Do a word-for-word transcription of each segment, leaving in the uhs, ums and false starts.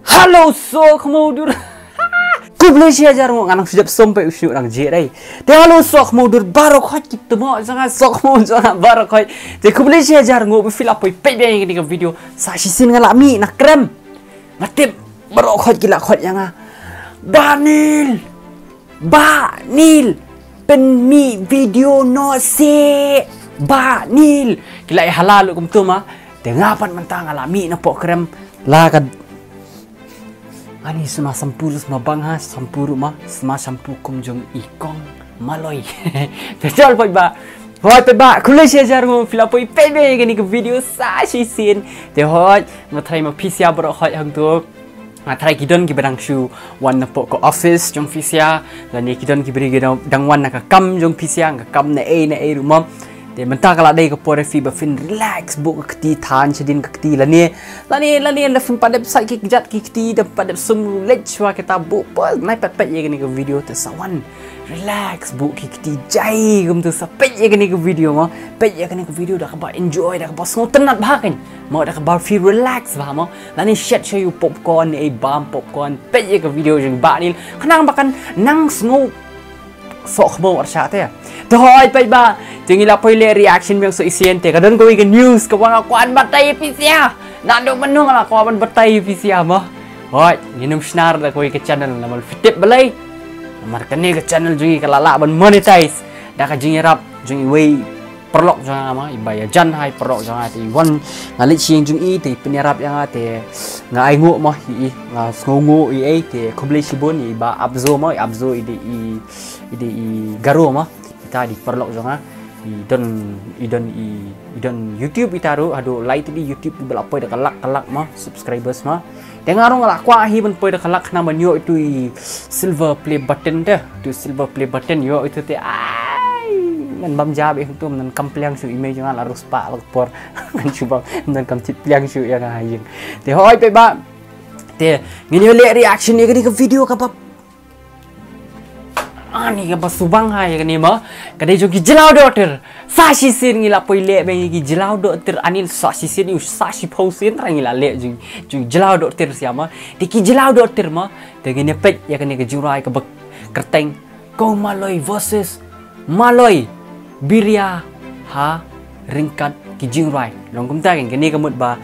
Hello, soh khmut dur. Khublei shi hajar nguh, nga nang shu jop som peit u shu nang je dei. Te hello, soh khmut dur baroh khoit, ki tmoh jong nga, soh khmut jong nga baroh khoit. Te khublei shi hajar nguh ba phi la poi peit biang ïa kane ka video. Sa shisien nga la mih na krem. Nga tip baroh khoit ki la khoit ïa nga. Bah Nil, Bah Nil, pynmih video noh seh, Bah Nil. Ki la ïa hala lut kumto ma. Te nga pat mynta nga la mih na poh krem. La ka ani sma shampoo ruh sma bang ha, shampoo ruh ma, sma shampoo kum jong i Kong Maloi. Te chal peit ba. Hoi peit ba, khublei shi hajar nguh phi la poi peit biang ïa kane ka video sa shisien. Te hoi, nga tharai ma phi sha baroh hoi hangto. Nga tharai ki don kiba dang shu wan na poh ka office jong phi sha. Lane ki don kiba dang, dang wan na ka kam jong phi sha, ka kam na ei na ei ruh ma. Te mynta ka la dei ka por ïa phi ba phin relax buh ka kti, than shadien ka kti lane. Lane, lane, la phin pat dep sait ki kjat ki kti, da pat dep sum leit shuwa kita buh, poi nai pat peit ïa kane ka video te sa wan. Relax buh ki kti jai kumto, sa peit ïa kane ka video ma. Peit ïa kane ka video da kaba enjoy, da kaba sngewtynnat bha kan. Ma da kaba phi relax bha ma. Lane shet sha ïa u popcorn, ei bam popcorn. Peit ïa ka video jong Bah Nil. Khnang ba kan nang sngew soh khmut arshah te. Te hoi peit ba. Te ngi la poi leh reaction biang sa shisien te. Ka don kawei ka news kaba nga kwah ban batai ïa phi sha. Naduh mynno nga la kwah ban batai ïa phi sha ma. Hoi, ngin ym shna da kawei ka channel namar phi tip balei. Namar kane ka channel jong ngi ka la lah ban monetize da ka jingïarap jong iwei paralok jong nga ma, i Bah Ïajan ha, i paralok jong nga te i wan, nga leit sha ïing jong i te i pynïarap ïa nga te nga ai nguh ma, i, i nga sngewnguh i ei te khublei shibun i Bah Abzo ma, i Abzo i dei i, i dei i Garo ma, ita i dei paralok jong nga, i don, i don i, i don YouTube ita ruh, haduh lai tylli YouTube ba la poi da ka lak ka lak ma subscribers ma. Te nga ruh nga la kwah hi ban poi da ka lak khnang ban ïoh itu i silver play button te. Itu silver play button ïoh itu te ai. Ngan bam jab ïa hangto, ngan kam pliang shuh i mei jong nga la ruh spah la ka por. Ngan shu bam, ngan kam thied pliang shuh ïa nga ha ïing. Te hoi peit ba. Te ngin ïoh leh reaction ïa kane ka video kaba ani kaba subang ha ïa kane ma. Ka dei jong ki jyllaw dohtir. Sa shisien ngi la poi leh biang ïa ki jyllaw dohtir, ani sa shisien, ïa u sa shiphew sien ra ngi la leh jong, jong jyllaw dohtir sha ma. Te ki jyllaw dohtir ma. Te ngin ïa peit ïa kane ka jingrwai kaba kyrteng Kong Maloi versus Maloi Biria ha ryngkat ki jingrwai. Long kumta kein kane ka mut ba.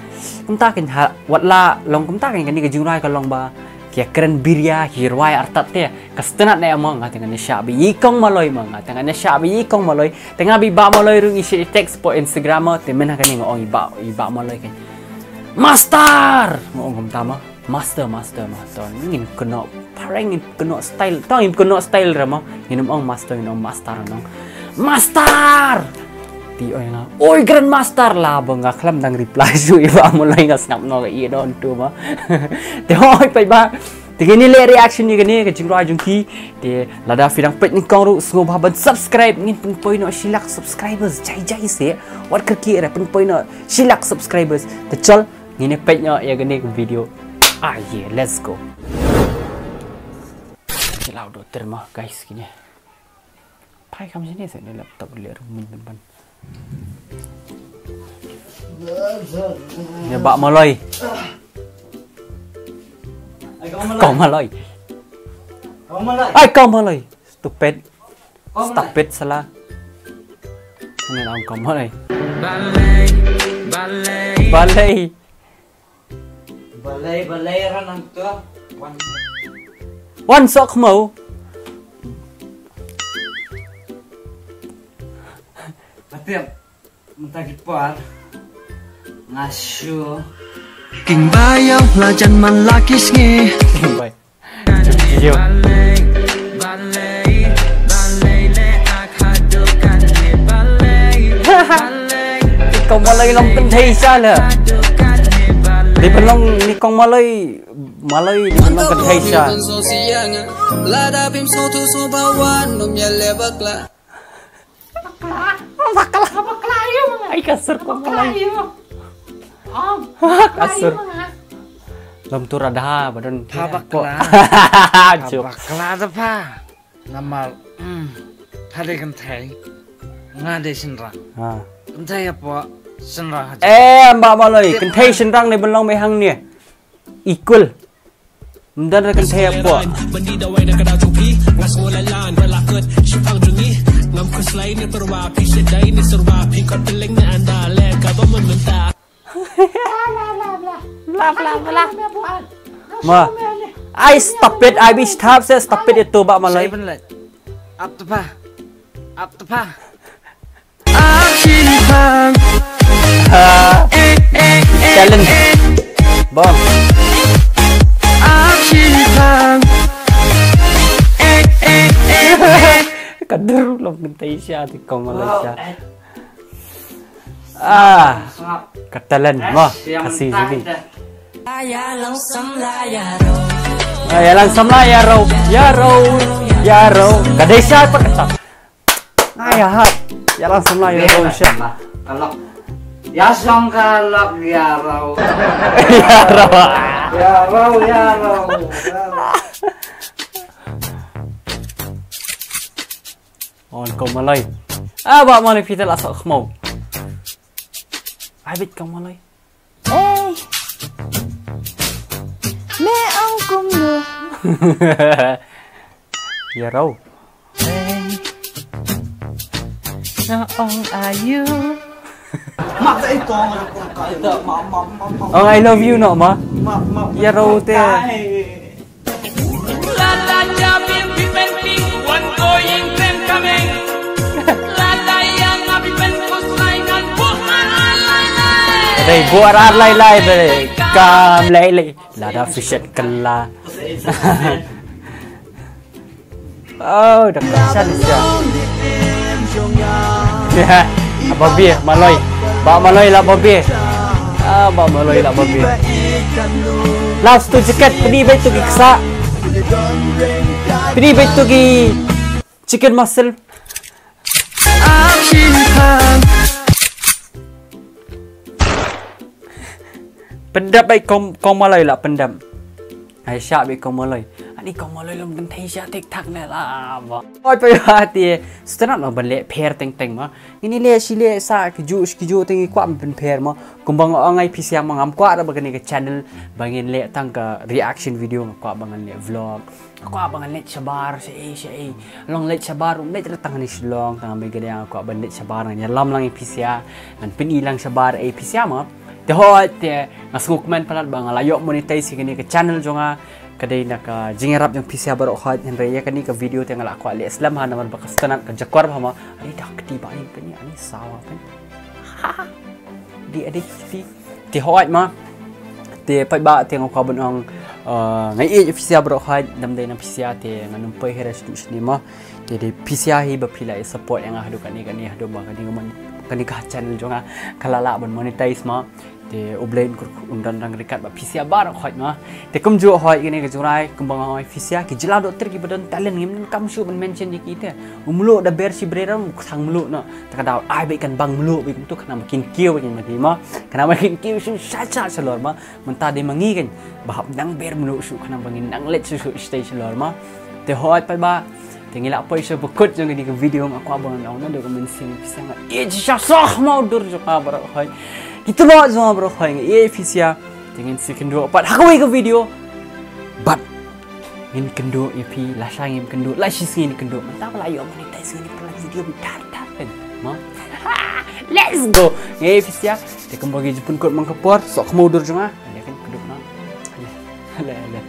Kumta kein ha, wat la long kumta kein kane ka jingrwai ka long ba ki ïa kren biria, ki rwai artat te. Ka sngewtynnat ne em mo, nga te ngan ïa shah beit ïa i Kong Maloi mo, nga te ngan ïa shah beit ïa i Kong Maloi. Te nga bad i Bah Maloi ruh ngi shait text hapoh Instagram mo, te mynta kane nga ong i Bah, i Bah Maloi kein. Master! Nga ong kumta mo. Master, master, master. Ngin kynnoh phareng, ngin kynnoh style. Tang ngin kynnoh style re mo. Ngin ym ong master, ngin ong master, ngin ong master. Te i ong ïa nga, "Oi grandmaster," la ba nga khlem dang reply shuh ïa i Bah Maloi, nga sngap noh ïa i don tu mo. Te hoi peit ba. Te ngin ïa leh reaction ïa kane ka jingrwai jong ki. Te lada phi dang peit nyngkong ruh sngewbha ban subscribe, ngin pynpoi noh shi lak subscribers jai jai seh. Wat kyrkieh re, pynpoi noh shi lak subscribers. Te chal ngin ïa peit noh ïa kane ka video. Ah yeah, let's go. Jyllaw dohtir mo guys kine. Phai kham shane seh ne laptop leh ruh min ban ban. Ne Bah Maloi. Kong Maloi. Kong Maloi. Ai Kong Maloi. Stupid. Stupid sala. Ni ong Kong Maloi. Balei, balei. Balei. Balei, balei ran hangto. Wan. Wan sok mo. Patip. Mynta ki por. Nga shu. King ba ïa la jan man la ki sngi. Bai. Yo. Kong Maloi long kynthei sha la. Dei ban long ni Kong Maloi, Maloi dei ban long kynthei sha. Lada bim so tu so ba wan nom ya le bakla. Bakla. Bakla. Bakla ïa ma nga. Ai ka sur Kong Maloi. Bakla ïa ma nga. Ka sur. Lom tu radha ba don. Ha bakla. Jok. Bakla da pha. Namar. Hmm. Pha dei kynthei. Nga dei shynrang. Ha. Kynthei hapoh shynrang. Eh, Bah Maloi, kynthei shynrang dei ban long beit hangne. Equal. Mdan ra kan thep po. Bandi da wai na ka daw jong phi, nga sngewlai lan ba la kut shipang jong ngi. Ngam khuslai ne tyrwa phi, shadai ne surwa phi, kot pylleng ne anda le ka ba mun mynta. Bla bla bla. Ma. Ai stop it, ai bi stop se stop it itu ba malai. Ap tpa. Ap tpa. Ha. Talent. Bom. Ka dur long kyntai sha ti kong Malaysia. Ah. Ka talent mo. Kasi sini. Ah, ya lang samla ya ro. Ya ro. Ya ro. Ka dei sha pa kata. Ai ha. Ya lang samla ya ro sha. Kalok. Ya song kalok ya ro. Ya ro. Ya ro ya ro. On kong Maloi. Ah, ba Maloi phi te la sok khmo. Ai bit kong Maloi. Ê, mẹ ông cũng được. Ïa rau. Ê, nó ông are you? Ông I love you nọ mà. Ïa rau te. Lada jabi bi pen pi wan ko ing pen kameng. Lada yang abi pen ko sai ngan buh arai lai lai. Dei buh arai lai lai dei. Kam lai lai. Lada fishet kela. Oh, dah kesan sia. Ya, Bobby, Maloi. Ba Maloi la Bobby. Ah, ba Maloi la Bobby. Last tu jacket, pini bai tu ki ksa. Pini bai tu ki chicken muscle. Pyndap bai kong, kong Maloi la pyndap. Ai sha bai kong Maloi. Ani kong Maloi lum kynthei sha tik tak ne la ba. Oi pa ya ti. Stanat ma ban leh pher teng teng ma. Ngin leh shi leh sa ki ju ki ju teng i kwah ban pher ma. Kumba nga ong ai phi sia ma ngam kwah da ba kane ka channel ba ngin leh tang ka reaction video, nga kwah ba ngan leh vlog. Nga kwah ba ngan leit shabar sha ei sha ei. Long leit shabar um leit ra tang ni shlong tang me gade nga kwah ban leit shabar ngan ïalam lang i phi sia. Ngan pyni lang shabar ei phi sia ma. Te hoi te nga sngew kmen palat ba nga la ïoh monetize ïa kane ka channel jong nga. Ka dei na ka jingïarap jong phi sia baroh hoi hynrei ïa kane ka video te nga la kwah leh slem ha namar ba ka stanat ka jakor ba ma. Ani dak ti ba ani pyni ani sawa pyni. Di adik ti. Te hoi ma. Te pat ba te nga kwah ban ong, eh, nga ïeit phi sia baroh hoi dam dei na phi sia te nga num poi hera shtu shni ma. Te dei phi sia hi ba phi la support ïa nga haduh kane kane haduh ba kane ka mon-, kane ka channel jong nga ka la lah ban monetize ma. Te U Blei un kur un don rang rikat ba phi sia baroh hoi ma. Te kumjuh hoi kane ka jurai kumba nga hoi phi sia ki jylla doh ter ki ba don talent ngim kam shu ban mention ïa ki te. Um mluh da ber shi bre ram khang mluh no. Ta ka daw ai bai kan bang mluh bai kumtu khnang ba kin kiew kin ma ki ma. Khnang ba kin kiew shu sha sha shalor ma. Mynta dei ma ngi kan ba hap dang ber mluh shu khnang ba ngin dang leit shu shu stage shalor ma. Te hoi pat ba te ngi la poi sha ba kut jong kane ka video nga kwah ba ngan ong na do ka mynsiem phi sia nga ïeit sha sah ma u dur jong ka baroh hoi. Ki tulok jong nga baroh hoi nga ïeit phi sia. Te ngin sa ïakynduh pat ha kawei ka video. Bad ngin kynduh ïa phi, lashai ngin kynduh, la shi sngi ngin kynduh. Mynta ba la ïoh monetize ngin pynlait video bi tar tar kan. Ma? Let's go. Nga ïeit phi sia. Te kumba ngi ju pynkut man ka por, sok khmo u dur jong nga. Ale kan kynduh na. Ale, ale, ale.